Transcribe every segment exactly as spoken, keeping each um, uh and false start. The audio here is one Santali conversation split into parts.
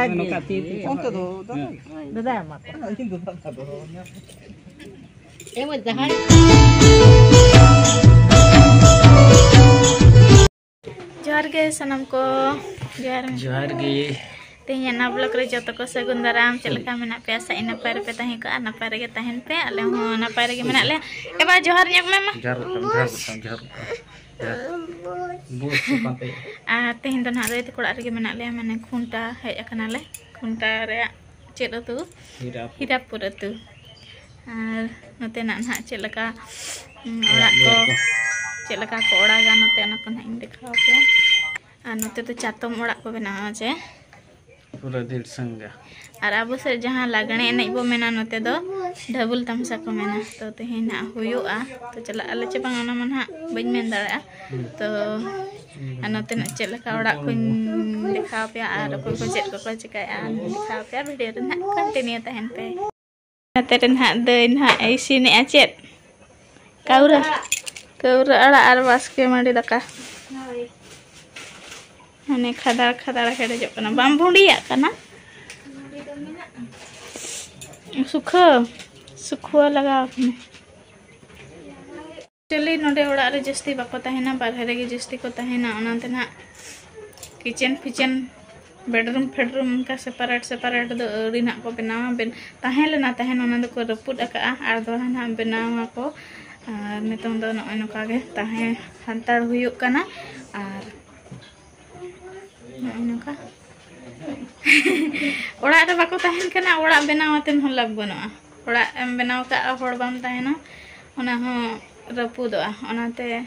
ᱱᱚᱝᱠᱟ ᱛᱤ, ᱛᱤ᱾ ᱚᱱᱛᱮ ᱫᱚ ᱫᱟᱫᱟ᱾ ᱫᱟᱫᱟ ᱮᱢᱟ ᱠᱚ᱾ ᱤᱧ ᱫᱚ ᱫᱟᱫᱟ ᱫᱚ᱾ ᱮ ᱢᱟᱹᱭ, ᱡᱟᱦᱟᱸᱭ ᱡᱚᱦᱟᱨ ᱜᱮ ᱥᱟᱱᱟᱢ ᱠᱚ᱾ ᱡᱚᱦᱟᱨ᱾ ᱡᱚᱦᱟᱨ ᱜᱮ᱾ ᱛᱮᱦᱮᱧᱟᱜ ᱱᱟᱣᱟ vlog ᱨᱮ ᱡᱚᱛᱚ ᱠᱚ ᱥᱟᱹᱜᱩᱱ ᱫᱟᱨᱟᱢ᱾ ᱪᱮᱫ ᱞᱮᱠᱟ ᱢᱮᱱᱟᱜ ᱯᱮᱭᱟ? ᱟᱥᱟᱭᱟᱹᱧ ᱱᱟᱯᱟᱭ ᱨᱮᱯᱮ ᱛᱟᱦᱮᱸ ᱠᱚᱜᱼᱟ, ᱱᱟᱯᱟᱭ ᱨᱮᱜᱮ ᱛᱟᱦᱮᱱ ᱯᱮ᱾ ᱟᱞᱮ ᱦᱚᱸ ᱱᱟᱯᱟᱭ ᱨᱮᱜᱮ ᱢᱮᱱᱟᱜ ᱞᱮᱭᱟ᱾ ᱮ ᱵᱟ, ᱡᱚᱦᱟᱨ ᱧᱚᱜ ᱢᱮ ᱢᱟ᱾ ᱡᱚᱦᱟᱨ ᱜᱚᱫ ᱠᱟᱜ ᱢᱮ, ᱡᱚᱦᱟᱨ ᱜᱚᱫ ᱠᱟᱜ ᱢᱮ, ᱡᱚᱦᱟᱨ ᱜᱚᱫ ᱠᱟᱜ ᱢᱮ᱾ ᱵᱩᱡᱽ ᱠᱚ ᱯᱟᱱᱛᱮ᱾ ᱟᱨ ᱛᱮᱦᱮᱧ ᱫᱚ ᱱᱟᱦᱟᱜ ᱫᱟᱹᱭ ᱛᱟᱠᱚ ᱚᱲᱟᱜ ᱨᱮᱜᱮ ᱢᱮᱱᱟᱜ ᱞᱮᱭᱟ, ᱢᱟᱱᱮ ᱠᱷᱩᱱᱴᱟ ᱦᱮᱡ ᱟᱠᱟᱱᱟᱞᱮ᱾ ᱠᱷᱩᱱᱴᱟ ᱨᱮᱭᱟᱜ ᱪᱮᱫ ᱟᱹᱛᱩ? ᱦᱤᱨᱟᱯᱩᱨ᱾ ᱦᱤᱨᱟᱯᱩᱨ ᱟᱹᱛᱩ᱾ ᱟᱨ ᱱᱚᱛᱮᱱᱟᱜ ᱱᱟᱦᱟᱜ ᱪᱮᱫ ᱞᱮᱠᱟ, ᱩᱸ, ᱚᱲᱟᱜ ᱚᱲᱟᱜ ᱠᱚ, ᱫᱩᱣᱟᱹᱨ ᱠᱚ᱾ ᱪᱮᱫ ᱞᱮᱠᱟ ᱠᱚ ᱚᱲᱟᱜᱟ, ᱱᱚᱛᱮ ᱚᱱᱟ ᱠᱚ ᱱᱟᱦᱟᱜ ᱤᱧ ᱫᱮᱠᱷᱟᱣ ᱟᱯᱮᱭᱟ᱾ ᱟᱨ ᱱᱚᱛᱮ ᱫᱚ ᱪᱟᱛᱚᱢ ᱚᱲᱟᱜ ᱠᱚ ᱵᱮᱱᱟᱣᱟ ᱪᱮ? ᱯᱩᱨᱟᱹ ᱫᱤᱲ ᱥᱟᱝᱜᱟ᱾ ᱟᱨ ᱟᱵᱚ ᱥᱮᱫ ᱡᱟᱦᱟᱸ ᱞᱟᱜᱽᱬᱮ ᱮᱱᱮᱡ ᱵᱚ ᱢᱮᱱᱟ, ᱱᱚᱛᱮ ᱫᱚ ᱰᱷᱟᱹᱵᱩᱞ ᱛᱟᱢᱥᱟ ᱠᱚ ᱢᱮᱱᱟ᱾ ᱛᱚ ᱛᱮᱦᱮᱧ ᱱᱟᱦᱟᱜ ᱦᱩᱭᱩᱜᱼᱟ, ᱛᱚ ᱪᱟᱞᱟᱜ ᱟᱞᱮ ᱪᱮ ᱵᱟᱝ, ᱚᱱᱟ ᱢᱟ ᱱᱟᱦᱟᱜ ᱵᱟᱹᱧ ᱢᱮᱱ ᱫᱟᱲᱮᱭᱟᱜᱼᱟ᱾ ᱛᱚ ᱟᱨ ᱱᱚᱛᱮᱱᱟᱜ ᱪᱮᱫ ᱞᱮᱠᱟ ᱚᱲᱟᱜ ᱠᱚᱧ ᱫᱮᱠᱷᱟᱣ ᱟᱯᱮᱭᱟ ᱟᱨ ᱚᱠᱚᱭ ᱠᱚ ᱪᱮᱫ ᱠᱚᱠᱚ ᱪᱤᱠᱟᱹᱭᱮᱫᱼᱟ, ᱫᱮᱠᱷᱟᱣ ᱟᱯᱮᱭᱟ᱾ ᱵᱷᱤᱰᱤᱭᱳ ᱨᱮ ᱱᱟᱦᱟᱜ ᱠᱚᱱᱴᱤᱱᱤᱭᱩ ᱛᱟᱦᱮᱱ ᱯᱮ᱾ ᱱᱚᱛᱮ ᱨᱮ ᱱᱟᱦᱟᱜ ᱫᱟᱹᱭ ᱱᱟᱦᱟᱜ ᱮ ᱤᱥᱤᱱᱮᱜᱼᱟ ᱪᱮᱫ? ᱠᱟᱹᱣᱨᱟᱹ, ᱠᱟᱹᱣᱨᱟᱹ ᱟᱲᱟᱜ ᱟᱨ ᱵᱟᱥᱠᱮ ᱢᱟᱹᱰᱤ ᱫᱟᱠᱟ᱾ ᱦᱳᱭ᱾ ᱢᱟᱱᱮ ᱠᱷᱟᱫᱟᱲ ᱠᱷᱟᱫᱟᱲ ᱦᱮᱰᱮᱡᱚᱜ ᱠᱟᱱᱟ, ᱵᱟᱢ ᱵᱷᱩᱸᱰᱤᱭᱟᱜ ᱠᱟᱱᱟ? ᱥᱩᱠᱷᱟᱹ, ᱥᱩᱠᱷᱟᱹ ᱞᱟᱜᱟᱣ ᱠᱟᱱᱟ᱾ Actually ᱱᱚᱰᱮ ᱚᱲᱟᱜ ᱨᱮ ᱡᱟᱹᱥᱛᱤ ᱵᱟᱠᱚ ᱛᱟᱦᱮᱱᱟ, ᱵᱟᱨᱦᱮ ᱨᱮᱜᱮ ᱡᱟᱹᱥᱛᱤ ᱠᱚ ᱛᱟᱦᱮᱱᱟ᱾ ᱚᱱᱟᱛᱮ ᱱᱟᱦᱟᱜ kitchen ᱯᱷᱤᱪᱮᱱ, bedroom ᱯᱷᱮᱰᱨᱩᱢ ᱚᱱᱠᱟ separate separate ᱫᱚ ᱟᱹᱣᱨᱤ ᱱᱟᱦᱟᱜ ᱠᱚ ᱵᱮᱱᱟᱣᱟ᱾ ᱵᱮᱱ-, ᱛᱟᱦᱮᱸ ᱞᱮᱱᱟ ᱛᱟᱦᱮᱱ, ᱚᱱᱟ ᱫᱚᱠᱚ ᱨᱟᱹᱯᱩᱫ ᱟᱠᱟᱫᱼᱟ ᱟᱨ ᱫᱚᱦᱲᱟ ᱱᱟᱦᱟᱜ ᱵᱮᱱᱟᱣ ᱟᱠᱚ᱾ ᱟᱨ ᱱᱤᱛᱚᱝ ᱫᱚ ᱱᱚᱜᱼᱚᱭ ᱱᱚᱝᱠᱟ ᱜᱮ ᱛᱟᱦᱮᱸ ᱦᱟᱛᱟᱲ ᱦᱩᱭᱩᱜ ᱠᱟᱱᱟ᱾ ᱟᱨ ᱱᱚᱜᱼᱚᱭ ᱱᱚᱝᱠᱟ ᱚᱲᱟᱜ ᱨᱮ ᱵᱟᱠᱚ ᱛᱟᱦᱮᱱ ᱠᱟᱱᱟ, ᱚᱲᱟᱜ ᱵᱮᱱᱟᱣ ᱟᱛᱮᱱ ᱦᱚᱸ ᱞᱟᱵᱷ ᱵᱟᱹᱱᱩᱜᱼᱟ᱾ ᱚᱲᱟᱜ ᱮᱢ ᱵᱮᱱᱟᱣ ᱠᱟᱜᱼᱟ, ᱦᱚᱲ ᱵᱟᱢ ᱛᱟᱦᱮᱱᱟ, ᱚᱱᱟ ᱦᱚᱸ ᱨᱟᱹᱯᱩᱫᱚᱜᱼᱟ᱾ ᱚᱱᱟᱛᱮ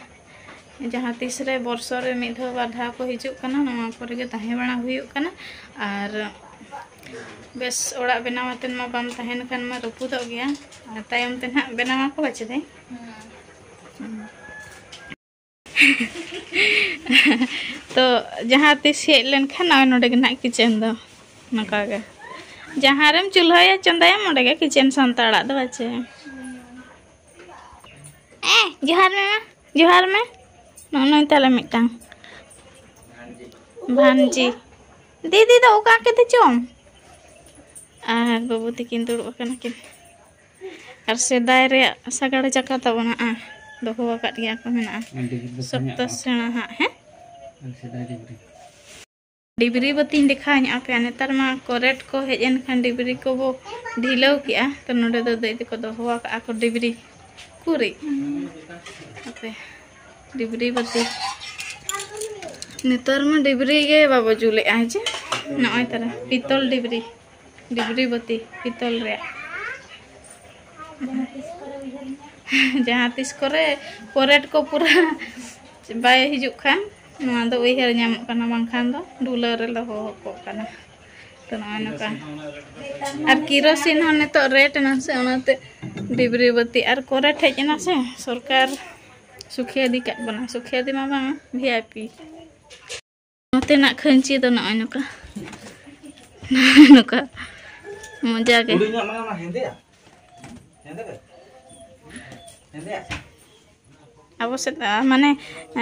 ᱡᱟᱦᱟᱸ ᱛᱤᱥ ᱨᱮ ᱵᱚᱨᱥᱚ ᱨᱮ ᱢᱤᱫ ᱫᱷᱟᱣ ᱵᱟᱨ ᱫᱷᱟᱣ ᱠᱚ ᱦᱤᱡᱩᱜ ᱠᱟᱱᱟ, ᱱᱚᱣᱟ ᱠᱚᱨᱮ ᱜᱮ ᱛᱟᱦᱮᱸ ᱵᱟᱲᱟ ᱦᱩᱭᱩᱜ ᱠᱟᱱᱟ᱾ ᱟᱨ ᱵᱮᱥ ᱚᱲᱟᱜ ᱵᱮᱱᱟᱣ ᱟᱛᱮᱱ ᱢᱟ ᱵᱟᱢ ᱛᱟᱦᱮᱱ ᱠᱷᱟᱱ ᱢᱟ ᱨᱟᱹᱯᱩᱫᱚᱜ ᱜᱮᱭᱟ, ᱟᱨ ᱛᱟᱭᱚᱢ ᱛᱮ ᱱᱟᱦᱟᱜ ᱵᱮᱱᱟᱣ ᱟᱠᱚ ᱵᱟᱪᱮ ᱫᱟᱹᱭ? ᱛᱚ ᱡᱟᱦᱟᱸ ᱛᱤᱥ ᱦᱮᱡ ᱞᱮᱱᱠᱷᱟᱱ ᱱᱚᱜᱼᱚᱭ ᱱᱚᱰᱮ ᱜᱮ ᱱᱟᱦᱟᱜ kitchen ᱫᱚ ᱱᱚᱝᱠᱟ ᱜᱮ᱾ ᱡᱟᱦᱟᱸ ᱨᱮᱢ ᱪᱩᱞᱦᱟᱹᱭᱟ ᱪᱚᱸᱫᱟᱭᱟᱢ ᱚᱸᱰᱮ ᱜᱮ kitchen ᱥᱟᱱᱛᱟᱲᱟᱜ ᱫᱚ ᱵᱟᱪᱮ᱾ ᱮ, ᱡᱚᱦᱟᱨ ᱢᱮ ᱢᱟ, ᱡᱚᱦᱟᱨ ᱢᱮ᱾ ᱱᱚᱜᱼᱚ ᱱᱩᱭ ᱛᱟᱞᱮ ᱢᱤᱫᱴᱟᱝ ᱵᱷᱟᱱᱡᱤ᱾ ᱫᱤᱫᱤ ᱫᱚ ᱚᱠᱟ ᱠᱮᱫᱮ ᱪᱚᱝ? ᱟᱨ ᱵᱟᱹᱵᱩ ᱛᱤᱠᱤᱱ ᱫᱩᱲᱩᱵ ᱟᱠᱟᱱᱟ ᱠᱤᱱ᱾ ᱟᱨ ᱥᱮᱫᱟᱭ ᱨᱮᱭᱟᱜ ᱥᱟᱜᱟᱲ ᱪᱟᱠᱟ ᱛᱟᱵᱚᱱᱟ, ᱟ, ᱫᱚᱦᱚ ᱟᱠᱟᱫ ᱜᱮᱭᱟ ᱠᱚ, ᱢᱮᱱᱟᱜᱼᱟ᱾ ᱟᱨ ᱰᱤᱵᱨᱤ ᱫᱚ ᱥᱚᱠᱛᱚ ᱛᱟᱦᱮᱸ ᱥᱮᱬᱟ ᱦᱟᱸᱜ, ᱦᱮᱸ? ᱟᱨ ᱥᱮᱫᱟᱭ ᱰᱤᱵᱨᱤ᱾ ᱰᱤᱵᱨᱤ ᱵᱟᱹᱛᱤᱧ ᱫᱮᱠᱷᱟᱣ ᱧᱚᱜ ᱟᱯᱮᱭᱟ᱾ ᱱᱮᱛᱟᱨ ᱢᱟ ᱠᱚᱨᱮᱱᱴ ᱠᱚ ᱦᱮᱡ ᱮᱱ ᱠᱷᱟᱱ ᱰᱤᱵᱨᱤ ᱠᱚᱵᱚ ᱰᱷᱤᱞᱟᱹᱣ ᱠᱮᱜᱼᱟ, ᱛᱚ ᱱᱚᱰᱮ ᱫᱚ ᱫᱟᱹᱭ ᱛᱟᱠᱚ ᱫᱚᱦᱚ ᱟᱠᱟᱫᱼᱟ ᱠᱚ ᱰᱤᱵᱨᱤ ᱠᱚ ᱨᱮ᱾ ᱟᱯᱮ ᱰᱤᱵᱨᱤ ᱵᱟᱹᱛᱤ᱾ ᱱᱮᱛᱟᱨ ᱢᱟ ᱰᱤᱵᱨᱤ ᱜᱮ ᱵᱟᱵᱚ ᱡᱩᱞᱮᱜᱼᱟ, ᱦᱮᱸ ᱪᱮ? ᱱᱚᱜᱼᱚᱭ ᱛᱟᱨᱟ ᱯᱤᱛᱚᱞ ᱰᱤᱵᱨᱤ, ᱰᱤᱵᱨᱤ ᱵᱟᱹᱛᱤ ᱯᱤᱛᱚᱞ ᱨᱮᱭᱟᱜ᱾ ᱡᱟᱦᱟᱸ ᱛᱤᱥ ᱠᱚᱨᱮ ᱠᱚᱨᱮᱱᱴ ᱠᱚ ᱯᱩᱨᱟᱹ ᱵᱟᱭ ᱦᱤᱡᱩᱜ ᱠᱷᱟᱱ, ᱱᱚᱣᱟ ᱫᱚ ᱩᱭᱦᱟᱹᱨ ᱧᱟᱢᱚᱜ ᱠᱟᱱᱟ, ᱵᱟᱝᱠᱷᱟᱱ ᱫᱚ ᱰᱷᱩᱞᱟᱹ ᱨᱮ ᱫᱚᱦᱚ ᱠᱚᱜ ᱠᱟᱱᱟ᱾ ᱛᱚ ᱱᱚᱜᱼᱚᱭ ᱱᱚᱝᱠᱟ᱾ ᱟᱨ ᱠᱤᱨᱳᱥᱤᱱ ᱦᱚᱸ ᱱᱤᱛᱚᱜ ᱨᱮᱴ ᱮᱱᱟ ᱥᱮ, ᱚᱱᱟᱛᱮ ᱰᱤᱵᱨᱤ ᱵᱟᱹᱛᱤ ᱟᱨ ᱠᱚᱨᱮᱱᱴ ᱦᱮᱡ ᱮᱱᱟ ᱥᱮ, ᱥᱚᱨᱠᱟᱨ ᱥᱩᱠᱷᱮ ᱤᱫᱤ ᱠᱟᱜ ᱵᱚᱱᱟ᱾ ᱥᱩᱠᱷᱮ ᱤᱫᱤ ᱢᱟ ᱵᱟᱝ, ᱵᱷᱤ ᱟᱭ ᱯᱤ᱾ ᱱᱚᱛᱮᱱᱟᱜ ᱠᱷᱟᱹᱧᱪᱤ ᱫᱚ ᱱᱚᱜᱼᱚᱭ ᱱᱚᱝᱠᱟ᱾ ᱱᱚᱝᱠᱟ ᱢᱚᱡᱟ ᱜᱮ᱾ ᱦᱩᱰᱤᱧᱟᱜ ᱢᱮᱱᱟᱜᱼᱟ, ᱚᱱᱟ ᱦᱮᱸᱫᱮᱭᱟᱜ? ᱦᱮᱸᱫᱮ ᱜᱮ? ᱦᱮᱸᱫᱮᱭᱟᱜ? ᱟᱵᱚ ᱥᱮᱫ, ᱟ, ᱢᱟᱱᱮ,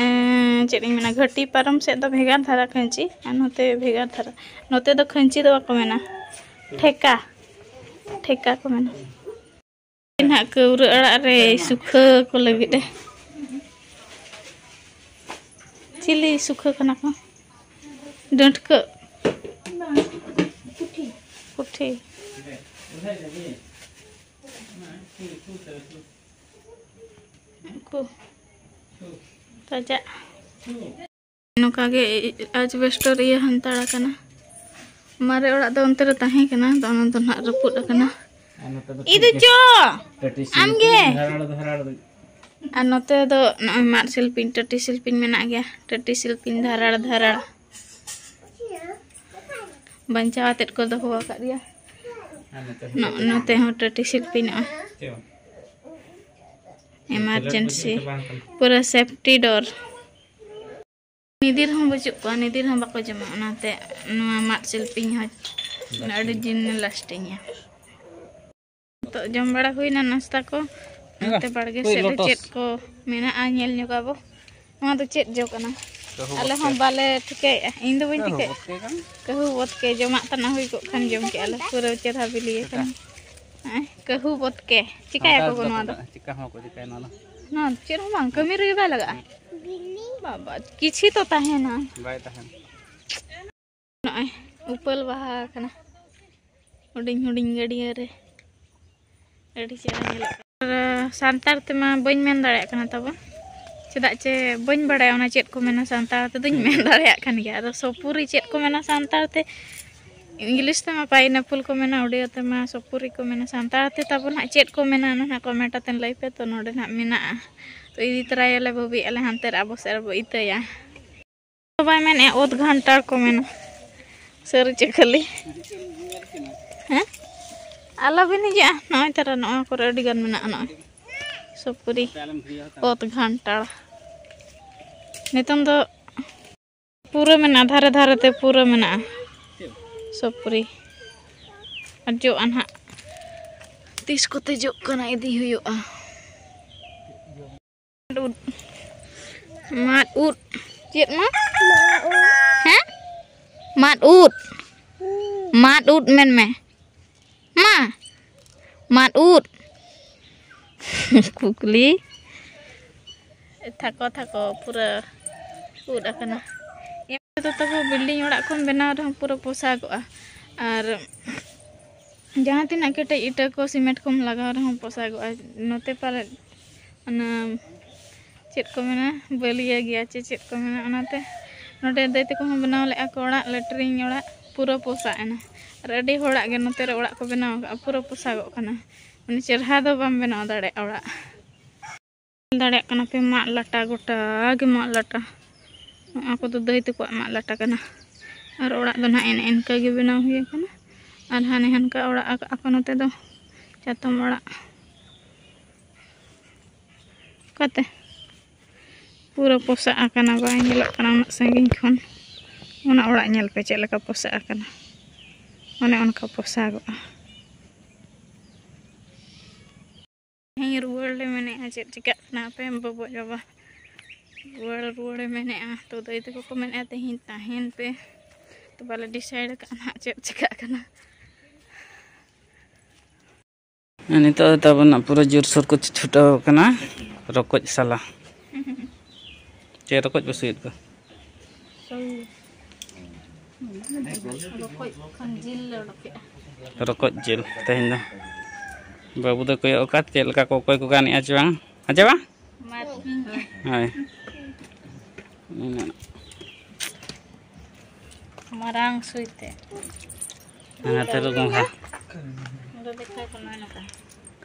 ᱮᱸ, ᱪᱮᱫ ᱤᱧ ᱢᱮᱱᱟ, ᱜᱷᱟᱹᱴᱤ ᱯᱟᱨᱚᱢ ᱥᱮᱫ ᱫᱚ ᱵᱷᱮᱜᱟᱨ ᱫᱷᱟᱨᱟ ᱠᱷᱟᱹᱧᱪᱤ, ᱟᱨ ᱱᱚᱛᱮ ᱵᱷᱮᱜᱟᱨ ᱫᱷᱟᱨᱟ᱾ ᱱᱚᱛᱮ ᱫᱚ ᱠᱷᱟᱹᱧᱪᱤ ᱫᱚ ᱵᱟᱠᱚ ᱢᱮᱱᱟ, ᱴᱷᱮᱠᱟ, ᱴᱷᱮᱠᱟ ᱠᱚ ᱢᱮᱱᱟ᱾ ᱱᱟᱦᱟᱜ ᱠᱟᱹᱣᱨᱟᱹ ᱟᱲᱟᱜ ᱨᱮ ᱥᱩᱠᱷᱟᱹ ᱠᱚ ᱞᱟᱹᱜᱤᱫ ᱮ᱾ ᱪᱤᱞᱤ ᱥᱩᱠᱷᱟᱹ ᱠᱟᱱᱟ ᱠᱚ? ᱰᱟᱹᱴᱠᱟᱹ᱾ ᱯᱩᱴᱷᱤ᱾ ᱩᱱᱠᱩ ᱨᱟᱡᱟᱜ᱾ ᱱᱚᱝᱠᱟ ᱜᱮ ᱟᱡᱵᱮᱥᱴᱚᱨ ᱤᱭᱟᱹ ᱦᱟᱱᱛᱟᱲ ᱟᱠᱟᱱᱟ᱾ ᱢᱟᱨᱮ ᱚᱲᱟᱜ ᱫᱚ ᱚᱱᱛᱮ ᱨᱮ ᱛᱟᱦᱮᱸ ᱠᱟᱱᱟ, ᱟᱫᱚ ᱚᱱᱟ ᱫᱚ ᱱᱟᱦᱟᱜ ᱨᱟᱹᱯᱩᱫ ᱟᱠᱟᱱᱟ᱾ ᱟᱨ ᱱᱚᱛᱮ ᱫᱚ ᱤᱫᱩ ᱴᱟᱹᱴᱤ ᱪᱚ! ᱴᱟᱹᱴᱤ ᱟᱢ ᱜᱮ! ᱫᱷᱟᱨᱟᱲ ᱫᱷᱟᱨᱟᱲ᱾ ᱟᱨ ᱱᱚᱛᱮ ᱫᱚ ᱱᱚᱜᱼᱚᱭ ᱢᱟᱫ ᱥᱤᱞᱯᱤᱧ, ᱴᱟᱹᱴᱤ ᱥᱤᱞᱯᱤᱧ ᱢᱮᱱᱟᱜ ᱜᱮᱭᱟ᱾ ᱴᱟᱹᱴᱤ ᱥᱤᱞᱯᱤᱧ ᱫᱷᱟᱨᱟᱲ ᱫᱷᱟᱨᱟᱲ᱾ ᱵᱟᱧᱪᱟᱣ ᱟᱛᱮᱫ ᱠᱚ ᱫᱚᱦᱚ ᱟᱠᱟᱫ ᱜᱮᱭᱟ᱾ ᱟᱨ ᱱᱚᱛᱮ ᱦᱚᱸ ᱱᱚ-, ᱴᱟᱹᱴᱤ ᱱᱚᱛᱮ ᱦᱚᱸ ᱴᱟᱹᱴᱤ ᱥᱤᱞᱯᱤᱧ ᱱᱚᱜᱼᱚᱭ᱾ ᱪᱮᱫ ᱵᱟᱝ? ᱮᱢᱟᱨᱡᱮᱱᱥᱤ᱾ ᱯᱩᱨᱟᱹ ᱥᱮᱯᱴᱤ ᱰᱳᱨ᱾ ᱱᱤᱫᱤᱨ ᱦᱚᱸ ᱵᱟᱹᱪᱩᱜ ᱠᱚᱣᱟ, ᱱᱤᱫᱤᱨ ᱦᱚᱸ ᱵᱟᱠᱚ ᱡᱚᱢᱟ, ᱚᱱᱟᱛᱮ ᱱᱚᱣᱟ ᱢᱟᱫ ᱥᱤᱞᱯᱤᱧ ᱦᱚᱸ ᱟᱹᱰᱤ ᱫᱤᱱ ᱞᱟᱥᱴᱤᱝᱟ᱾ ᱱᱤᱛᱚᱜ ᱡᱚᱢ ᱵᱟᱲᱟ ᱦᱩᱭᱱᱟ ᱱᱟᱥᱛᱟ ᱠᱚ, ᱱᱚᱛᱮ ᱵᱟᱲᱜᱮ ᱥᱮᱫ ᱨᱮ ᱪᱮᱫ ᱠᱚ ᱢᱮᱱᱟᱜᱼᱟ ᱧᱮᱞ ᱧᱚᱜᱟᱵᱚ᱾ ᱱᱚᱣᱟ ᱫᱚ ᱪᱮᱫ ᱡᱚ ᱠᱟᱱᱟ? ᱟᱞᱮ ᱦᱚᱸ ᱵᱟᱞᱮ ᱴᱷᱤᱠᱟᱹᱭᱮᱫᱼᱟ, ᱤᱧ ᱫᱚ ᱵᱟᱹᱧ ᱴᱷᱤᱠᱟᱹᱭᱮᱫᱼᱟ᱾ ᱠᱟᱹᱦᱩ ᱵᱚᱛᱠᱮ ᱡᱚᱢᱟᱜ ᱛᱟᱱᱟᱜ ᱦᱩᱭ ᱠᱚᱜ ᱠᱷᱟᱱ ᱡᱚᱢ ᱠᱮᱜᱼᱟ ᱞᱮ, ᱯᱩᱨᱟᱹ ᱪᱮᱦᱨᱟ ᱵᱤᱞᱤ ᱟᱠᱟᱱᱟ᱾ ᱦᱮᱸ, ᱠᱟᱹᱦᱩ ᱵᱚᱛᱠᱮ ᱪᱤᱠᱟᱹᱭᱟᱠᱚ ᱜᱚ ᱱᱚᱣᱟ ᱫᱚ? ᱪᱤᱠᱟ ᱦᱚᱸ ᱵᱟᱠᱚ ᱪᱤᱠᱟᱹᱭᱟ ᱱᱚᱣᱟ ᱫᱚ᱾ ᱱᱚᱣᱟ ᱪᱮᱫ ᱦᱚᱸ ᱵᱟᱝ, ᱠᱟᱹᱢᱤ ᱨᱮᱜᱮ ᱵᱟᱭ ᱞᱟᱜᱟᱜᱼᱟ᱾ ᱵᱟᱵᱟ, ᱠᱤᱪᱷᱤ ᱛᱚ ᱛᱟᱦᱮᱱᱟ᱾ ᱵᱟᱭ ᱛᱟᱦᱮᱱ᱾ ᱱᱚᱜᱼᱚᱭ ᱩᱯᱟᱹᱞ ᱵᱟᱦᱟ ᱟᱠᱟᱱᱟ, ᱦᱩᱰᱤᱧ ᱦᱩᱰᱤᱧ ᱜᱟᱹᱰᱭᱟᱹ ᱨᱮ᱾ ᱟᱹᱰᱤ ᱪᱮᱦᱨᱟ ᱧᱮᱞᱚᱜ ᱠᱟᱱᱟ᱾ ᱟᱨ ᱥᱟᱱᱛᱟᱲ ᱛᱮᱢᱟ ᱵᱟᱹᱧ ᱢᱮᱱ ᱫᱟᱲᱮᱭᱟᱜ ᱠᱟᱱᱟ ᱛᱟᱵᱚᱱ, ᱪᱮᱫᱟᱜ ᱪᱮ ᱵᱟᱹᱧ ᱵᱟᱲᱟᱭᱟ ᱚᱱᱟ ᱪᱮᱫ ᱠᱚ ᱢᱮᱱᱟ ᱥᱟᱱᱛᱟᱲ ᱛᱮᱫᱚᱧ ᱢᱮᱱ ᱫᱟᱲᱮᱭᱟᱜ ᱠᱟᱱ ᱜᱮᱭᱟ᱾ ᱟᱫᱚ ᱥᱚᱯᱩᱨᱤ ᱪᱮᱫ ᱠᱚ ᱢᱮᱱᱟ ᱥᱟᱱᱛᱟᱲ ᱛᱮ? ᱤᱝᱞᱤᱥ ᱛᱮᱢᱟ ᱯᱟᱭᱤᱱᱟᱯᱚᱞ ᱠᱚ ᱢᱮᱱᱟ, ᱩᱰᱤᱭᱟ ᱛᱮᱢᱟ ᱥᱚᱯᱩᱨᱤ ᱠᱚ ᱢᱮᱱᱟ, ᱥᱟᱱᱛᱟᱲ ᱛᱮ ᱛᱟᱵᱚᱱ ᱦᱟᱸᱜ ᱪᱮᱫ ᱠᱚ ᱢᱮᱱᱟ, ᱚᱱᱟ ᱦᱟᱸᱜ ᱠᱚᱢᱮᱱᱴ ᱟᱛᱮ ᱞᱟᱹᱭ ᱯᱮ᱾ ᱛᱚ, ᱱᱚᱰᱮ ᱱᱟᱦᱟᱜ ᱢᱮᱱᱟᱜᱼᱟ, ᱛᱚ ᱤᱫᱤ ᱛᱚᱨᱟᱭᱟᱞᱮ, ᱵᱷᱟᱹᱵᱤᱭᱮᱫᱼᱟ ᱞᱮ ᱦᱟᱱᱛᱮ ᱨᱮ ᱟᱵᱚ ᱥᱮᱫ ᱨᱮᱵᱚ ᱤᱛᱟᱹᱭᱟ᱾ ᱵᱟᱭ ᱢᱮᱱᱮᱫᱼᱟ, ᱚᱛ ᱜᱷᱟᱱᱴᱟᱲ ᱠᱚ ᱢᱮᱱᱟ᱾ ᱥᱟᱹᱨᱤ ᱪᱮ ᱠᱷᱟᱹᱞᱤ? ᱦᱮᱸ? ᱟᱞᱚᱵᱤᱱ ᱦᱤᱡᱩᱜᱼᱟ, ᱱᱚᱜᱼᱚᱭ ᱛᱟᱨᱟ ᱱᱚᱜᱼᱚᱭ ᱠᱚᱨᱮ ᱟᱹᱰᱤ ᱜᱟᱱ ᱢᱮᱱᱟᱜᱼᱟ᱾ ᱱᱚᱜᱼᱚᱭ ᱥᱩᱯᱩᱨᱤ, ᱚᱛ ᱜᱷᱟᱱᱴᱟᱲ᱾ ᱱᱤᱛᱚᱝ ᱫᱚ ᱯᱩᱨᱟᱹ ᱢᱮᱱᱟᱜᱼᱟ, ᱫᱷᱟᱨᱮ ᱫᱷᱟᱨᱮ ᱛᱮ ᱯᱩᱨᱟᱹ ᱢᱮᱱᱟᱜᱼᱟ ᱥᱩᱯᱩᱨᱤ᱾ ᱟᱨ ᱡᱚᱜᱼᱟ ᱱᱟᱦᱟᱜ, ᱛᱤᱥ ᱠᱚᱛᱮ ᱡᱚᱜ ᱠᱟᱱᱟ, ᱤᱫᱤ ᱦᱩᱭᱩᱜᱼᱟ᱾ ᱩᱫ᱾ ᱢᱟᱫ ᱩᱫ᱾ ᱪᱮᱫ ᱢᱟᱫ? ᱦᱮᱸ? ᱢᱟᱫ ᱩᱫ᱾ ᱢᱟᱫ ᱩᱫ ᱢᱮᱱ ᱢᱮ᱾ ᱢᱟ᱾ ᱢᱟᱫ ᱩᱫ᱾ ᱠᱩᱠᱞᱤ᱾ ᱛᱷᱟᱠᱚ ᱛᱷᱟᱠᱚ ᱯᱩᱨᱟᱹ ᱩᱫ ᱟᱠᱟᱱᱟ᱾ ᱮᱢ ᱛᱮᱫᱚ ᱛᱚᱵᱩ building ᱚᱲᱟᱜ ᱠᱚᱢ ᱵᱮᱱᱟᱣ ᱨᱮᱦᱚᱸ ᱯᱩᱨᱟᱹ ᱯᱚᱥᱟᱜᱚᱜᱼᱟ᱾ ᱟᱨ ᱡᱟᱦᱟᱸ ᱛᱤᱱᱟᱹᱜ ᱠᱮᱴᱮᱡ ᱤᱴᱟᱹ ᱠᱚ cement ᱠᱚᱢ ᱞᱟᱜᱟᱣ ᱨᱮᱦᱚᱸ ᱯᱚᱥᱟᱜᱚᱜᱼᱟ᱾ ᱱᱚᱛᱮ ᱯᱟᱞᱮᱫ ᱚᱱᱟ ᱪᱮᱫ ᱠᱚ ᱢᱮᱱᱟ, ᱵᱟᱹᱞᱤᱭᱟᱹ ᱜᱮᱭᱟ ᱪᱮ ᱪᱮᱫ ᱠᱚ ᱢᱮᱱᱟ, ᱚᱱᱟᱛᱮ ᱱᱚᱰᱮ ᱫᱟᱹᱭ ᱛᱟᱠᱚ ᱦᱚᱸ ᱵᱮᱱᱟᱣ ᱞᱮᱫᱼᱟ ᱠᱚ ᱚᱲᱟᱜ, latrine ᱚᱲᱟᱜ ᱯᱩᱨᱟᱹ ᱯᱚᱥᱟᱜ ᱮᱱᱟ᱾ ᱟᱨ ᱟᱹᱰᱤ ᱦᱚᱲᱟᱜ ᱜᱮ ᱱᱚᱛᱮ ᱨᱮ ᱚᱲᱟᱜ ᱠᱚ ᱵᱮᱱᱟᱣ ᱟᱠᱟᱫᱼᱟ, ᱯᱩᱨᱟᱹ ᱯᱚᱥᱟᱜᱚᱜ ᱠᱟᱱᱟ, ᱢᱟᱱᱮ ᱪᱮᱨᱦᱟ ᱫᱚ ᱵᱟᱢ ᱵᱮᱱᱟᱣ ᱫᱟᱲᱮᱭᱟᱜᱼᱟ ᱚᱲᱟᱜ᱾ ᱧᱮᱞ ᱫᱟᱲᱮᱭᱟᱜ ᱠᱟᱱᱟ ᱯᱮ, ᱢᱟᱫ ᱞᱟᱴᱟ, ᱜᱚᱴᱟ ᱜᱮ ᱢᱟᱫ ᱞᱟᱴᱟ᱾ ᱱᱚᱣᱟ ᱠᱚᱫᱚ ᱫᱟᱹᱭ ᱛᱟᱠᱚᱣᱟᱜ ᱢᱟᱫ ᱞᱟᱴᱟ ᱠᱟᱱᱟ᱾ ᱟᱨ ᱚᱲᱟᱜ ᱫᱚ ᱱᱟᱦᱟᱜ ᱮᱱᱮ ᱮᱱᱠᱟ ᱜᱮ ᱵᱮᱱᱟᱣ ᱦᱩᱭ ᱟᱠᱟᱱᱟ᱾ ᱟᱨ ᱦᱟᱱᱮ ᱦᱟᱱᱠᱟ ᱚᱲᱟᱜ ᱟᱠᱟᱫ ᱟᱠᱚ ᱱᱚᱛᱮ ᱫᱚ ᱪᱟᱛᱚᱢ ᱚᱲᱟᱜ᱾ ᱚᱠᱟᱛᱮ ᱯᱩᱨᱟᱹ ᱯᱚᱥᱟᱜ ᱟᱠᱟᱱᱟ, ᱵᱟᱭ ᱧᱮᱞᱚᱜ ᱠᱟᱱᱟ ᱩᱱᱟᱹᱜ ᱥᱟᱺᱜᱤᱧ ᱠᱷᱚᱱ᱾ ᱚᱱᱟ ᱚᱲᱟᱜ ᱧᱮᱞ ᱯᱮ ᱪᱮᱫ ᱞᱮᱠᱟ ᱯᱚᱥᱟᱜ ᱟᱠᱟᱱᱟ, ᱚᱱᱮ ᱚᱱᱠᱟ ᱯᱚᱥᱟᱜᱚᱜᱼᱟ᱾ ᱛᱮᱦᱮᱧ ᱨᱩᱣᱟᱹᱲ ᱞᱮ ᱢᱮᱱᱮᱫᱼᱟ, ᱪᱮᱫ ᱪᱤᱠᱟᱹᱜ ᱠᱟᱱᱟ ᱦᱟᱯᱮ ᱵᱟᱵᱚ ᱵᱟᱵᱟ᱾ ᱨᱩᱣᱟᱹᱲ ᱨᱩᱣᱟᱹᱲᱮ ᱢᱮᱱᱮᱫᱼᱟ᱾ ᱛᱚ ᱫᱟᱹᱭ ᱛᱟᱠᱚ ᱠᱚ ᱢᱮᱱᱮᱫᱼᱟ ᱛᱮᱦᱮᱧ ᱛᱟᱦᱮᱱ ᱯᱮ᱾ ᱛᱚ ᱵᱟᱞᱮ decide ᱟᱠᱟᱫᱼᱟ ᱱᱟᱦᱟᱜ ᱪᱮᱫ ᱪᱤᱠᱟᱹᱜ ᱠᱟᱱᱟ᱾ ᱱᱤᱛᱚᱜ ᱫᱚ ᱛᱟᱵᱚᱱ ᱯᱩᱨᱟᱹ ᱡᱳᱨᱥᱳᱨ ᱠᱚ ᱪᱷᱩᱴᱟᱹᱣ ᱠᱟᱱᱟ ᱨᱚᱠᱚᱡ ᱥᱟᱞᱟ᱾ ᱪᱮᱫ ᱨᱚᱠᱚᱡ ᱯᱮ ᱥᱩᱭᱮᱫ ᱠᱚᱣᱟ? ᱨᱚᱠᱚᱡ ᱠᱷᱚᱱ ᱡᱤᱞ ᱞᱮ ᱚᱰᱚᱠᱮᱜᱼᱟ᱾ ᱨᱚᱠᱚᱡ ᱡᱤᱞ ᱛᱮᱦᱮᱧ ᱫᱚ᱾ ᱵᱟᱹᱵᱩ ᱫᱚ ᱠᱚᱭᱚᱜ ᱟᱠᱟᱫ ᱪᱮᱫ ᱞᱮᱠᱟ ᱠᱚ ᱚᱠᱚᱭ ᱠᱚ ᱜᱟᱱᱮᱜᱼᱟ ᱪᱮ ᱵᱟᱝ? ᱦᱮᱸ ᱪᱮ ᱵᱟᱝ? ᱢᱟ ᱛᱤᱦᱤᱧ ᱫᱚ᱾ ᱦᱳᱭ᱾ ᱢᱟᱨᱟᱝ ᱥᱩᱭ ᱛᱮ᱾ ᱦᱮᱸ, ᱛᱟᱹᱨᱩᱵ ᱜᱚᱸᱜᱷᱟ᱾ ᱱᱚᱰᱮ ᱫᱮᱠᱷᱟᱣ ᱠᱚ ᱱᱚᱜᱼᱚᱭ ᱱᱚᱝᱠᱟ᱾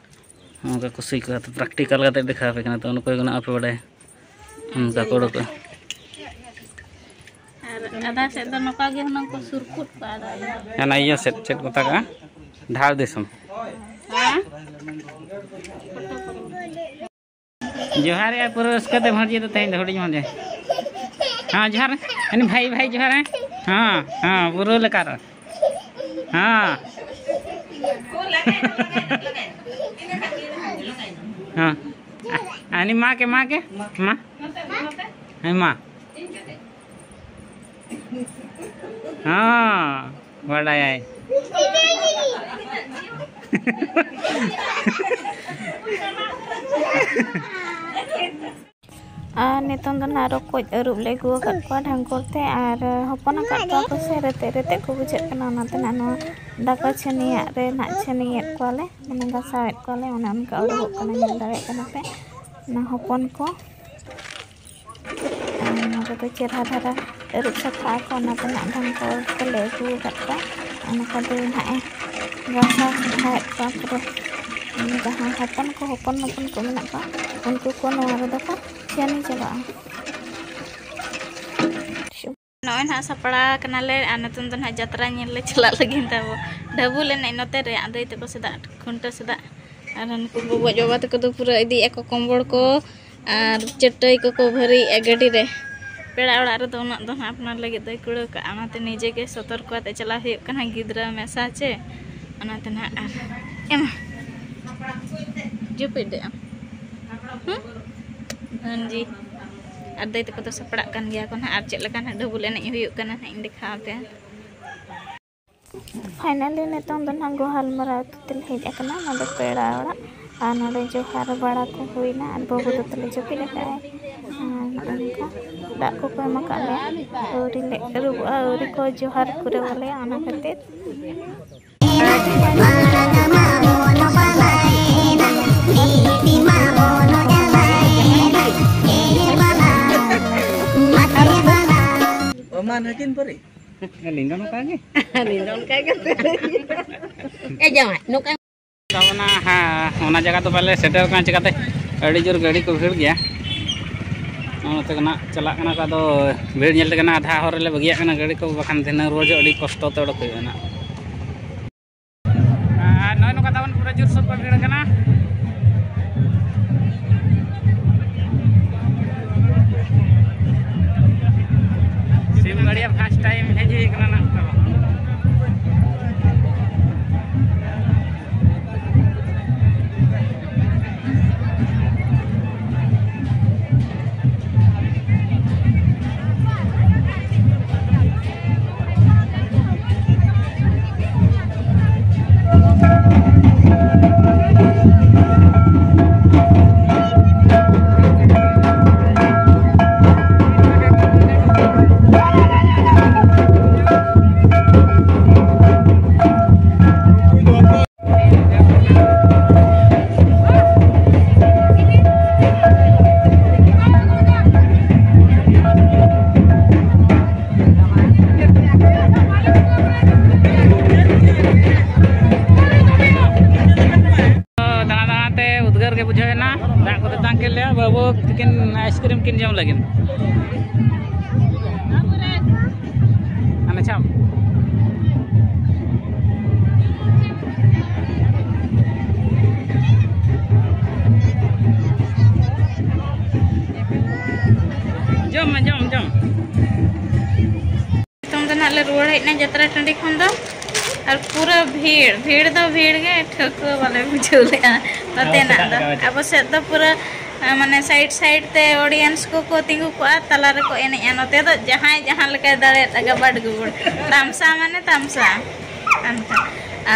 ᱱᱚᱝᱠᱟ ᱠᱚ ᱥᱩᱭ ᱠᱚᱣᱟ, ᱛᱚ practical ᱠᱟᱛᱮ ᱫᱮᱠᱷᱟᱣ ᱟᱯᱮ ᱠᱟᱱᱟ, ᱛᱚ ᱚᱱᱟ ᱠᱚ ᱜᱮ ᱱᱟᱜ ᱯᱮ ᱵᱟᱰᱟᱭᱟ᱾ ᱱᱚᱝᱠᱟ ᱠᱚ ᱚᱰᱚᱠᱚᱜᱼᱟ᱾ ᱟᱨ ᱟᱫᱷᱟ ᱥᱮᱫ ᱫᱚ ᱱᱚᱝᱠᱟ ᱜᱮ ᱦᱩᱱᱟᱹᱝ ᱠᱚ ᱥᱩᱨᱠᱩᱫ ᱠᱚᱜᱼᱟ, ᱟᱫᱚ ᱟᱞᱮ ᱫᱚ ᱦᱟᱱᱟ ᱤᱭᱟᱹ ᱥᱮᱫ ᱪᱮᱫ ᱠᱚ ᱢᱮᱛᱟᱜᱟᱜᱼᱟ? ᱰᱷᱟᱲ ᱫᱤᱥᱚᱢ᱾ ᱦᱮᱸ? ᱡᱚᱦᱟᱨ ᱜᱮ, ᱯᱩᱨᱟᱹ ᱨᱟᱹᱥᱠᱟᱹ ᱛᱮ ᱵᱷᱟᱹᱡᱤ ᱫᱚ ᱛᱮᱦᱮᱧ ᱫᱚ ᱦᱩᱰᱤᱧ ᱵᱷᱟᱹᱡᱤ᱾ ᱦᱮᱸ, ᱡᱚᱦᱟᱨ᱾ ᱦᱟᱹᱱᱤ ᱵᱷᱟᱹᱭ, ᱵᱷᱟᱹᱭ, ᱡᱚᱦᱟᱨ, ᱦᱮᱸ᱾ ᱦᱮᱸ, ᱦᱮᱸ, ᱯᱩᱨᱟᱹ ᱞᱮᱠᱟ ᱨᱮ᱾ ᱦᱮᱸ᱾ ᱦᱮᱸ᱾ ᱦᱟᱹᱱᱤ ᱢᱟ ᱠᱮ, ᱢᱟ ᱠᱮ, ᱢᱟ᱾ ᱦᱮᱸ, ᱢᱟ᱾ ᱦᱮᱸ, ᱵᱟᱰᱟᱭᱟᱭ᱾ ᱟᱨ ᱱᱤᱛᱚᱝ ᱫᱚ ᱱᱟᱦᱟᱜ ᱨᱚᱠᱚᱡ ᱟᱹᱨᱩᱵ ᱞᱮ ᱟᱹᱜᱩ ᱟᱠᱟᱫ ᱠᱚᱣᱟ ᱰᱷᱟᱝᱠᱚᱲ ᱛᱮ, ᱟᱨ ᱦᱚᱯᱚᱱ ᱟᱠᱟᱫ ᱠᱚᱣᱟ ᱠᱚ ᱥᱮ, ᱨᱮᱛᱮᱫ ᱨᱮᱛᱮᱫ ᱠᱚ ᱵᱩᱡᱷᱟᱹᱜ ᱠᱟᱱᱟ, ᱚᱱᱟᱛᱮ ᱱᱟᱦᱟᱜ ᱱᱚᱣᱟ ᱫᱟᱠᱟ ᱪᱷᱟᱹᱱᱤᱭᱟᱜ ᱨᱮ ᱱᱟᱦᱟᱜ ᱪᱷᱟᱹᱱᱤᱭᱮᱫ ᱠᱚᱣᱟᱞᱮ, ᱢᱟᱱᱮ ᱜᱷᱟᱥᱟᱣᱮᱫ ᱠᱚᱣᱟᱞᱮ, ᱚᱱᱮ ᱚᱱᱠᱟ ᱩᱰᱩᱠᱚᱜ ᱠᱟᱱᱟ, ᱧᱮᱞ ᱫᱟᱲᱮᱭᱟᱜ ᱠᱟᱱᱟ ᱯᱮ ᱚᱱᱟ ᱦᱚᱯᱚᱱ ᱠᱚ᱾ ᱟᱨ ᱱᱚᱣᱟ ᱠᱚᱫᱚ ᱪᱮᱦᱨᱟ ᱫᱷᱟᱨᱟ ᱟᱹᱨᱩᱵ ᱥᱟᱯᱷᱟ ᱟᱠᱚ, ᱚᱱᱟ ᱛᱮ ᱱᱟᱜ ᱰᱷᱟᱝᱠᱚᱲ ᱛᱮᱞᱮ ᱟᱹᱜᱩ ᱟᱠᱟᱫ ᱠᱚᱣᱟ᱾ ᱚᱱᱟ ᱠᱚᱫᱚ ᱱᱟᱜ ᱮ ᱜᱷᱟᱥᱟᱣ ᱥᱟᱯᱷᱟᱭᱮᱫ ᱠᱚᱣᱟ ᱯᱩᱨᱟᱹ᱾ ᱡᱟᱦᱟᱸ ᱦᱚᱯᱚᱱ ᱠᱚ, ᱦᱚᱯᱚᱱ ᱦᱚᱯᱚᱱ ᱠᱚ ᱢᱮᱱᱟᱜ ᱠᱚᱣᱟ, ᱩᱱᱠᱩ ᱠᱚ ᱱᱚᱣᱟ ᱨᱮᱫᱚ ᱠᱚ ᱪᱷᱟᱹᱱᱤ ᱪᱟᱵᱟᱜᱼᱟ᱾ ᱱᱚᱜᱼᱚᱭ ᱱᱟᱦᱟᱜ ᱥᱟᱯᱲᱟᱣ ᱠᱟᱱᱟᱞᱮ ᱟᱨ ᱱᱤᱛᱚᱝ ᱫᱚ ᱱᱟᱦᱟᱜ ᱡᱟᱛᱨᱟ ᱧᱮᱞ ᱞᱮ ᱪᱟᱞᱟᱜ ᱞᱟᱹᱜᱤᱫ ᱛᱟᱵᱚ᱾ ᱰᱷᱟᱹᱵᱩᱞ ᱮᱱᱮᱡ ᱱᱚᱛᱮ ᱨᱮ ᱫᱟᱹᱭ ᱛᱟᱠᱚ ᱥᱮᱫᱟᱜ, ᱠᱷᱩᱱᱴᱟᱹᱣ ᱥᱮᱫᱟᱜ᱾ ᱟᱨ ᱱᱩᱠᱩ ᱜᱚᱜᱚᱡ ᱵᱟᱵᱟ ᱛᱟᱠᱚ ᱫᱚ ᱯᱩᱨᱟᱹ ᱤᱫᱤᱭᱮᱫᱼᱟ ᱠᱚ ᱠᱚᱢᱵᱚᱲ ᱠᱚ ᱟᱨ ᱪᱟᱹᱴᱟᱹᱭ ᱠᱚᱠᱚ ᱵᱷᱟᱹᱨᱤᱭᱮᱫᱼᱟ ᱜᱟᱹᱰᱤ ᱨᱮ᱾ ᱯᱮᱲᱟ ᱚᱲᱟᱜ ᱨᱮᱫᱚ ᱩᱱᱟᱹᱜ ᱫᱚ ᱱᱟᱦᱟᱜ ᱟᱯᱱᱟᱨ ᱞᱟᱹᱜᱤᱫ ᱫᱚᱭ ᱠᱩᱲᱟᱹᱣ ᱠᱟᱜᱼᱟ, ᱚᱱᱟᱛᱮ ᱱᱤᱡᱮ ᱜᱮ ᱥᱚᱛᱚᱨᱠᱚ ᱟᱛᱮ ᱪᱟᱞᱟᱣ ᱦᱩᱭᱩᱜ ᱠᱟᱱᱟ, ᱜᱤᱫᱽᱨᱟᱹ ᱢᱮᱥᱟ ᱪᱮ᱾ ᱚᱱᱟᱛᱮ ᱱᱟᱦᱟᱜ ᱟᱨ ᱮᱢᱟ ᱡᱟᱹᱯᱤᱫ ᱮᱫ ᱟᱢ᱾ ᱦᱩᱸ? ᱫᱷᱚᱱᱡᱤ᱾ ᱟᱨ ᱫᱟᱹᱭ ᱛᱟᱠᱚ ᱫᱚ ᱥᱟᱯᱲᱟᱜ ᱠᱟᱱ ᱜᱮᱭᱟ ᱠᱚ ᱱᱟᱦᱟᱜ, ᱟᱨ ᱪᱮᱫ ᱞᱮᱠᱟ ᱱᱟᱦᱟᱜ ᱰᱟᱹᱵᱩᱞ ᱮᱱᱮᱡ ᱦᱩᱭᱩᱜ ᱠᱟᱱᱟ ᱱᱟᱦᱟᱜ ᱤᱧ ᱫᱮᱠᱷᱟᱣ ᱟᱯᱮᱭᱟ᱾ ᱯᱷᱟᱭᱱᱟᱞᱤ ᱱᱤᱛᱚᱝ ᱫᱚ ᱱᱟᱦᱟᱜ ᱜᱳᱦᱟᱞᱢᱟᱨᱟᱣ ᱟᱹᱛᱩ ᱛᱮᱞᱮ ᱦᱮᱡ ᱟᱠᱟᱱᱟ᱾ ᱱᱚᱣᱟ ᱫᱚ ᱯᱮᱲᱟ ᱚᱲᱟᱜ, ᱟᱨ ᱱᱚᱰᱮ ᱡᱚᱦᱟᱨ ᱵᱟᱲᱟ ᱠᱚ ᱦᱩᱭᱱᱟ, ᱟᱨ ᱵᱟᱹᱵᱩ ᱫᱚ ᱛᱟᱞᱮ ᱡᱟᱹᱯᱤᱫ ᱟᱠᱟᱫ ᱟᱭ᱾ ᱟᱨ ᱱᱚᱜᱼᱚ ᱱᱚᱝᱠᱟ ᱫᱟᱜ ᱠᱚᱠᱚ ᱮᱢ ᱟᱠᱟᱫ ᱞᱮᱭᱟ, ᱟᱹᱣᱨᱤ ᱞᱮ ᱟᱹᱨᱩᱵᱚᱜᱼᱟ, ᱟᱹᱣᱨᱤ ᱠᱚ ᱡᱚᱦᱟᱨ ᱯᱩᱨᱟᱹᱣ ᱟᱞᱮᱭᱟ, ᱚᱱᱟ ᱠᱷᱟᱹᱛᱤᱨ᱾ ᱚ, ᱢᱟ ᱱᱟᱹᱠᱤᱱ ᱯᱟᱹᱨᱤ᱾ ᱟᱹᱞᱤᱧ ᱫᱚ ᱱᱚᱝᱠᱟ ᱜᱮ᱾ ᱟᱹᱞᱤᱧ ᱫᱚ ᱚᱱᱠᱟ ᱜᱮ᱾ ᱮ ᱡᱟᱶᱟᱭ, ᱱᱚᱝᱠᱟ᱾ ᱛᱟᱵᱚᱱᱟ, ᱦᱮᱸ, ᱚᱱᱟ ᱡᱟᱭᱜᱟ ᱫᱚ ᱵᱟᱞᱮ ᱥᱮᱴᱮᱨ ᱠᱟᱱᱟ ᱪᱤᱠᱟᱹᱛᱮ, ᱟᱹᱰᱤ ᱡᱳᱨ ᱜᱟᱹᱰᱤ ᱠᱚ ᱵᱷᱤᱲ ᱜᱮᱭᱟ᱾ ᱱᱚᱛᱮ ᱠᱷᱚᱱᱟᱜ ᱪᱟᱞᱟᱜ ᱠᱟᱱᱟ ᱠᱚ, ᱟᱫᱚ ᱵᱷᱤᱲ ᱧᱮᱞ ᱛᱮᱜᱮ ᱱᱟᱜ ᱟᱫᱷᱟ ᱦᱚᱨ ᱨᱮᱞᱮ ᱵᱟᱹᱜᱤᱭᱟᱜ ᱠᱟᱱᱟ ᱜᱟᱹᱰᱤ ᱠᱚ, ᱵᱟᱠᱷᱟᱱ ᱫᱷᱤᱱᱟᱹᱝ ᱨᱩᱣᱟᱹᱲ ᱡᱚᱦᱚᱜ ᱟᱹᱰᱤ ᱠᱚᱥᱴᱚ ᱛᱮ ᱚᱰᱚᱠ ᱦᱩᱭᱩᱜᱼᱟ ᱱᱟᱜ᱾ ᱟᱨ ᱱᱚᱜᱼᱚᱭ ᱱᱚᱝᱠᱟ ᱛᱟᱵᱚᱱ ᱯᱩᱨᱟᱹ ᱡᱳᱨᱥᱳᱨ ᱠᱚ ᱵᱷᱤᱲ ᱠᱟᱱᱟ᱾ ᱥᱤᱢᱜᱟᱹᱲᱤᱭᱟᱹ first time ᱦᱮᱡ ᱦᱩᱭ ᱠᱟᱱᱟ ᱱᱟᱜ ᱛᱚ᱾ ᱫᱟᱬᱟ ᱫᱟᱬᱟ ᱛᱮ ᱩᱫᱽᱜᱟᱹᱨ ᱜᱮ ᱵᱩᱡᱷᱟᱹᱣ ᱮᱱᱟ᱾ ᱫᱟᱜ ᱠᱚ ᱛᱮᱛᱟᱝ ᱠᱮᱫ ᱞᱮᱭᱟ, ᱵᱟᱹᱵᱩ ᱛᱤᱠᱤᱱ ice cream ᱠᱤᱱ ᱡᱚᱢ ᱞᱟᱹᱜᱤᱫ᱾ ᱟᱪᱪᱷᱟ᱾ ᱡᱚᱢ ᱢᱮ, ᱡᱚᱢ, ᱡᱚᱢ᱾ ᱱᱤᱛᱚᱝ ᱫᱚ ᱱᱟᱜ ᱞᱮ ᱨᱩᱣᱟᱹᱲ ᱦᱮᱡ ᱮᱱᱟ ᱡᱟᱛᱨᱟ ᱴᱟᱺᱰᱤ ᱠᱷᱚᱱ ᱫᱚ᱾ ᱟᱨ ᱯᱩᱨᱟᱹ ᱵᱷᱤᱲ, ᱵᱷᱤᱲ ᱫᱚ ᱵᱷᱤᱲ ᱜᱮ, ᱴᱷᱟᱹᱣᱠᱟᱹ ᱵᱟᱞᱮ ᱵᱩᱡᱷᱟᱹᱣ ᱞᱮᱫᱼᱟ ᱱᱚᱛᱮᱱᱟᱜ ᱫᱚ᱾ ᱟᱵᱚ ᱥᱮᱫ ᱫᱚ ᱯᱩᱨᱟᱹ ᱟᱨ ᱢᱟᱱᱮ side side ᱛᱮ audience ᱠᱚᱠᱚ ᱛᱤᱸᱜᱩ ᱠᱚᱜᱼᱟ, ᱛᱟᱞᱟ ᱨᱮᱠᱚ ᱮᱱᱮᱡᱼᱟ᱾ ᱱᱚᱛᱮ ᱫᱚ ᱡᱟᱦᱟᱸᱭ ᱡᱟᱦᱟᱸ ᱞᱮᱠᱟᱭ ᱫᱟᱲᱮᱭᱟᱜᱼᱟ, ᱜᱟᱵᱟᱰ ᱜᱩᱵᱩᱰ, ᱛᱟᱢᱥᱟ ᱢᱟᱱᱮ ᱛᱟᱢᱥᱟ᱾ ᱚᱱᱠᱟ᱾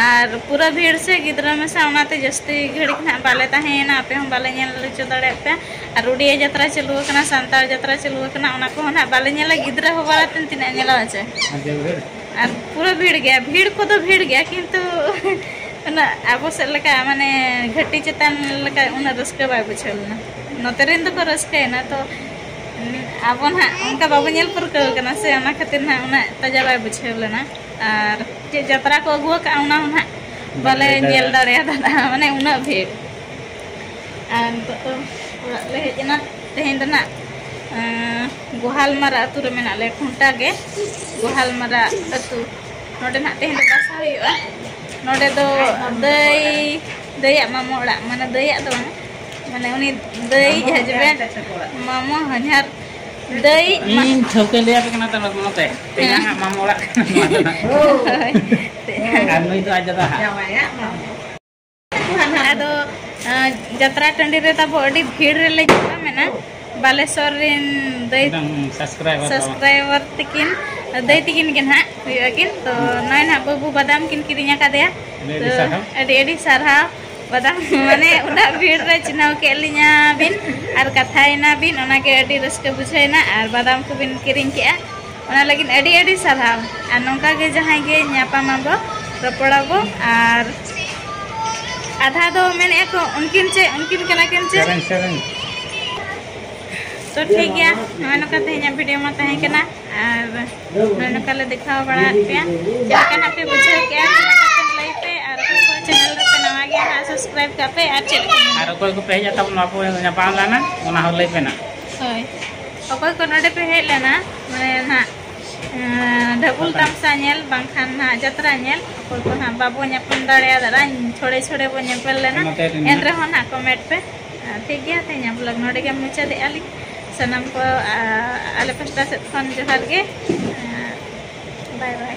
ᱟᱨ ᱯᱩᱨᱟᱹ ᱵᱷᱤᱲ ᱥᱮ ᱜᱤᱫᱽᱨᱟᱹ ᱢᱮᱥᱟ, ᱚᱱᱟᱛᱮ ᱡᱟᱹᱥᱛᱤ ᱜᱷᱟᱹᱲᱤᱡ ᱱᱟᱦᱟᱜ ᱵᱟᱞᱮ ᱛᱟᱦᱮᱸᱭᱮᱱᱟ, ᱟᱯᱮ ᱦᱚᱸ ᱵᱟᱞᱮ ᱧᱮᱞ ᱦᱚᱪᱚ ᱫᱟᱲᱮᱭᱟᱜ ᱯᱮᱭᱟ᱾ ᱟᱨ ᱩᱰᱤᱭᱟ ᱡᱟᱛᱨᱟ ᱪᱟᱹᱞᱩ ᱟᱠᱟᱱᱟ, ᱥᱟᱱᱛᱟᱲ ᱡᱟᱛᱨᱟ ᱪᱟᱹᱞᱩ ᱟᱠᱟᱱᱟ, ᱚᱱᱟ ᱠᱚᱦᱚᱸ ᱱᱟᱦᱟᱜ ᱵᱟᱞᱮ ᱧᱮᱞᱟ, ᱜᱤᱫᱽᱨᱟᱹ ᱦᱚᱸ ᱵᱟᱞᱟᱛᱮ ᱛᱤᱱᱟᱹᱜ ᱧᱮᱞᱚᱜᱼᱟ ᱪᱮ᱾ ᱟᱨ ᱯᱩᱨᱟᱹ ᱵᱷᱤᱲ ᱜᱮᱭᱟ, ᱵᱷᱤᱲ ᱠᱚᱫᱚ ᱵᱷᱤᱲ ᱜᱮᱭᱟ, ᱠᱤᱱᱛᱩ ᱩᱱᱟᱹᱜ ᱟᱵᱚ ᱥᱮᱫ ᱞᱮᱠᱟ, ᱢᱟᱱᱮ, ᱜᱷᱟᱹᱴᱤ ᱪᱮᱛᱟᱱ ᱞᱮᱠᱟ ᱩᱱᱟᱹᱜ ᱨᱟᱹᱥᱠᱟᱹ ᱵᱟᱭ ᱵᱩᱡᱷᱟᱹᱣ ᱞᱮᱱᱟ᱾ ᱱᱚᱛᱮ ᱨᱮᱱ ᱫᱚᱠᱚ ᱨᱟᱹᱥᱠᱟᱹᱭᱮᱱᱟ, ᱛᱚ ᱟᱵᱚ ᱱᱟᱦᱟᱜ ᱚᱱᱠᱟ ᱵᱟᱵᱚ ᱧᱮᱞ ᱯᱟᱹᱨᱠᱟᱹᱣ ᱠᱟᱱᱟ ᱥᱮ, ᱚᱱᱟ ᱠᱷᱟᱹᱛᱤᱨ ᱱᱟᱦᱟᱜ ᱩᱱᱟᱹᱜ ᱛᱟᱡᱟ ᱵᱟᱭ ᱵᱩᱡᱷᱟᱹᱣ ᱞᱮᱱᱟ᱾ ᱟᱨ ᱪᱮᱫ ᱡᱟᱛᱨᱟ ᱠᱚ ᱟᱹᱜᱩ ᱟᱠᱟᱫᱼᱟ, ᱚᱱᱟ ᱦᱚᱸ ᱱᱟᱦᱟᱜ ᱵᱟᱞᱮ ᱵᱟᱞᱮ ᱧᱮᱞ ᱫᱟᱲᱮᱭᱟᱫᱟ, ᱢᱟᱱᱮ, ᱩᱱᱟᱹᱜ ᱵᱷᱤᱲ᱾ ᱟᱨ ᱱᱤᱛᱚᱜ ᱫᱚ ᱚᱲᱟᱜ ᱞᱮ ᱦᱮᱡ ᱮᱱᱟ᱾ ᱛᱮᱦᱮᱧ ᱫᱚ ᱱᱟᱦᱟᱜ, ᱮᱸ, ᱜᱳᱦᱟᱞᱢᱟᱨᱟ ᱟᱹᱛᱩ ᱨᱮ ᱢᱮᱱᱟᱜ ᱞᱮᱭᱟ, ᱠᱷᱩᱱᱴᱟ ᱜᱮ, ᱜᱳᱦᱟᱞᱢᱟᱨᱟ ᱟᱹᱛᱩ᱾ ᱱᱚᱰᱮ ᱱᱟᱦᱟᱜ ᱛᱮᱦᱮᱧ ᱫᱚ ᱵᱟᱥᱟ ᱦᱩᱭᱩᱜᱼᱟ᱾ ᱱᱚᱰᱮ ᱫᱚ ᱫᱟᱹᱭ, ᱫᱟᱹᱭᱟᱜ ᱢᱟᱢᱚ ᱚᱲᱟᱜ, ᱢᱟᱱᱮ, ᱫᱟᱹᱭᱟᱜ ᱫᱚ ᱵᱟᱝ, ᱢᱟᱱᱮ, ᱩᱱᱤ ᱫᱟᱹᱭ husband, ᱢᱟᱢᱚ ᱦᱚᱧᱦᱟᱨ, ᱫᱟᱹᱭ ᱢᱟ- ᱤᱧ ᱴᱷᱟᱹᱣᱠᱟᱹ ᱞᱟᱹᱭ ᱟᱯᱮ ᱠᱟᱱᱟ ᱛᱚ, ᱱᱚᱛᱮ ᱛᱮᱭᱟᱝ ᱟᱜ ᱢᱟᱢᱚ ᱚᱲᱟᱜ ᱠᱟᱱᱟ ᱱᱚᱣᱟ ᱫᱚ ᱱᱟᱜ᱾ ᱦᱳᱭ᱾ ᱟᱨ ᱱᱩᱭ ᱫᱚ ᱟᱡ ᱫᱟᱫᱟ ᱦᱟᱸᱜ᱾ ᱟᱫᱚ, ᱟᱸ, ᱡᱟᱛᱨᱟ ᱴᱟᱺᱰᱤ ᱨᱮ ᱛᱟᱵᱚ ᱟᱹᱰᱤ ᱵᱷᱤᱲ ᱨᱮᱞᱮ ᱧᱟᱯᱟᱢᱮᱱᱟ᱾ ᱵᱟᱞᱮᱥᱚᱨ ᱨᱮᱱ ᱫᱟᱹᱭ ᱢᱤᱫᱴᱟᱝ subscriber ᱛᱟᱵᱚᱱ᱾ Subscriber ᱛᱤᱠᱤᱱ, ᱫᱟᱹᱭ ᱛᱤᱠᱤᱱ ᱜᱮ ᱱᱟᱦᱟᱜ ᱦᱩᱭᱩᱜᱼᱟ ᱠᱤᱱ᱾ ᱛᱚ, ᱱᱚᱜᱼᱚᱭ ᱱᱟᱦᱟᱜ ᱵᱟᱹᱵᱩ ᱵᱟᱫᱟᱢ ᱠᱤᱱ ᱠᱤᱨᱤᱧ ᱟᱠᱟᱫᱮᱭᱟ᱾ ᱟᱹᱰᱤ ᱟᱹᱰᱤ ᱛᱚ, ᱥᱟᱨᱦᱟᱣ᱾ ᱟᱹᱰᱤ ᱟᱹᱰᱤ ᱥᱟᱨᱦᱟᱣ᱾ ᱵᱟᱫᱟᱢ, ᱢᱟᱱᱮ, ᱩᱱᱟᱹᱜ ᱵᱷᱤᱲ ᱨᱮ ᱪᱤᱱᱦᱟᱹᱣ ᱠᱮᱫ ᱞᱤᱧᱟ ᱵᱤᱱ ᱟᱨ ᱠᱟᱛᱷᱟᱭᱮᱱᱟ ᱵᱤᱱ, ᱚᱱᱟᱜᱮ ᱟᱹᱰᱤ ᱨᱟᱹᱥᱠᱟᱹ ᱵᱩᱡᱷᱟᱹᱣᱮᱱᱟ᱾ ᱟᱨ ᱵᱟᱫᱟᱢ ᱠᱚᱵᱤᱱ ᱠᱤᱨᱤᱧ ᱠᱮᱜᱼᱟ, ᱚᱱᱟ ᱞᱟᱹᱜᱤᱫ ᱟᱹᱰᱤ ᱟᱹᱰᱤ ᱥᱟᱨᱦᱟᱣ᱾ ᱟᱨ ᱱᱚᱝᱠᱟ ᱜᱮ ᱡᱟᱦᱟᱸᱭ ᱜᱮ ᱧᱟᱯᱟᱢ ᱟᱵᱚ, ᱨᱚᱯᱚᱲ ᱟᱵᱚ᱾ ᱟᱨ ᱟᱫᱷᱟ ᱫᱚ ᱢᱮᱱᱮᱫᱼᱟ ᱠᱚ, ᱩᱱᱠᱤᱱ ᱪᱮᱫ, ᱩᱱᱠᱤᱱ ᱠᱟᱱᱟ ᱠᱤᱱ ᱪᱮᱫ? ᱥᱮᱨᱮᱧ, ᱥᱮᱨᱮᱧ᱾ ᱛᱚ, ᱴᱷᱤᱠ ᱜᱮᱭᱟ, ᱱᱚᱜᱼᱚᱭ ᱱᱚᱝᱠᱟ ᱛᱮᱦᱮᱧᱟᱜ video ᱢᱟ ᱛᱟᱦᱮᱸ ᱠᱟᱱᱟ᱾ ᱟᱨ ᱱᱚᱜᱼᱚᱭ ᱱᱚᱝᱠᱟ ᱞᱮ ᱫᱮᱠᱷᱟᱣ ᱵᱟᱲᱟᱣᱟᱫ ᱯᱮᱭᱟ᱾ ᱪᱮᱫ ᱞᱮᱠᱟ ᱱᱟᱜ ᱯᱮ ᱵᱩᱡᱷᱟᱹᱣ ᱠᱮᱜᱼᱟ, comment ᱠᱟᱛᱮ ᱞᱟᱹᱭ ᱯᱮ᱾ ᱟᱨ ᱚᱠᱚᱭ ᱠᱚ channel ᱨᱮᱯᱮ ᱱᱟᱣᱟ ᱜᱮᱭᱟ ᱱᱟᱦᱟᱜ, subscribe ᱠᱟᱜ ᱯᱮ᱾ ᱟᱨ ᱪᱮᱫ ᱞᱮᱠᱟ? ᱟᱨ ᱚᱠᱚᱭ ᱠᱚᱯᱮ ᱦᱮᱡ ᱟᱠᱟᱱ ᱛᱟᱵᱚᱱᱟ, ᱟᱵᱚ ᱧᱟᱯᱟᱢ ᱞᱮᱱᱟ, ᱚᱱᱟ ᱦᱚᱸ ᱞᱟᱹᱭ ᱯᱮ ᱱᱟᱜ᱾ ᱦᱳᱭ, ᱚᱠᱚᱭ ᱠᱚ ᱱᱚᱰᱮ ᱯᱮ ᱦᱮᱡ ᱞᱮᱱᱟ, ᱢᱟᱱᱮ, ᱱᱟᱦᱟᱜ, ᱮᱸ, ᱰᱷᱟᱹᱵᱩᱞ ᱛᱟᱢᱥᱟ ᱧᱮᱞ ᱵᱟᱝᱠᱷᱟᱱ ᱱᱟᱦᱟᱜ ᱡᱟᱛᱨᱟ ᱧᱮᱞ, ᱚᱠᱚᱭ ᱠᱚ ᱱᱟᱦᱟᱜ ᱵᱟᱵᱚ ᱧᱟᱯᱟᱢ ᱫᱟᱲᱮᱭᱟᱫᱟ, ᱪᱷᱚᱲᱮ ᱪᱷᱚᱲᱮ ᱵᱚ ᱧᱮᱯᱮᱞ ᱞᱮᱱᱟ, ᱪᱷᱚᱲᱮ ᱪᱷᱚᱲᱮ᱾ ᱮᱱ ᱨᱮᱦᱚᱸ ᱱᱟᱦᱟᱜ comment ᱯᱮ᱾ ᱟᱨ ᱴᱷᱤᱠ ᱜᱮᱭᱟ, ᱛᱮᱦᱮᱧᱟᱜ vlog ᱱᱚᱰᱮ ᱜᱮ ᱢᱩᱪᱟᱹᱫᱮᱜᱼᱟ ᱞᱤᱧ᱾ ᱥᱟᱱᱟᱢ ᱠᱚ, ᱟ, ᱟᱞᱮ ᱯᱟᱥᱴᱟ ᱥᱮᱫ ᱠᱷᱚᱱ ᱡᱚᱦᱟᱨ ᱜᱮ᱾ ᱟ, bye bye᱾